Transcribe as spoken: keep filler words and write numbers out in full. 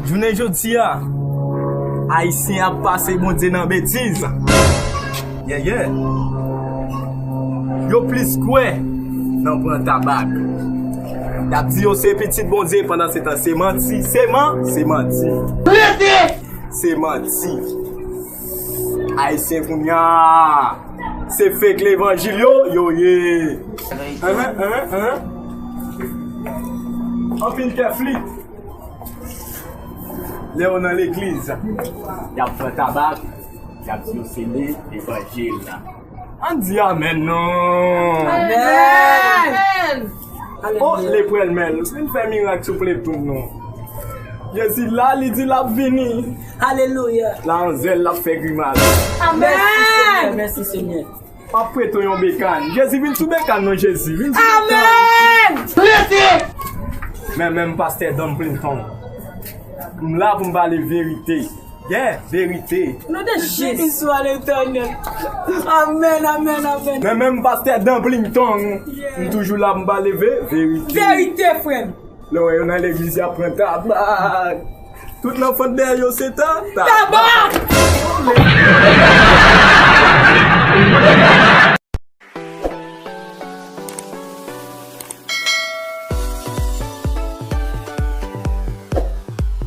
Jounen jodi a, Ayisyen ap pase Bondye nan betiz. Yeah, yeah. Yo plis kwè nan pran tabak. Y ap di yo se pitit Bondye, pandan se tan se manti, se man, se manti. Se manti. Ayisyen kounye a, se fake levanjil yo, yo ye. Ahan, ahan, ahan. Anpil kè flit. Lè yo nan legliz, y ap pran tabak, y ap di yo se levanjil la. Ann di amèn non. Amèn. Oh, lepwèl mèl, vin fè mirak souple pou nou. Jezi la, li di l ap vini. Alelouya. La anzèl l ap fè grimas. Amèn. Mèsi Senyè. Mèsi Senyè. M ap prete w yon bekàn. Jezi, vin sou bekàn mwen, Jezi. Vin sou bekàn. Amèn. Men, men, pastè Don Clinton. M la pou m pale verite. Yeah, verite. Non de Jezi. Swa Letènèl. Amèn, amèn, amèn. Men, men, pastè Don Clinton. Yeah. M toujou la pou m pale ve-, verite. Verite, frè m. Lè w wè yo nan legliz, y ap pran tabak. Tout nan fant dèyè yo, se ta-, tabak. Tabak!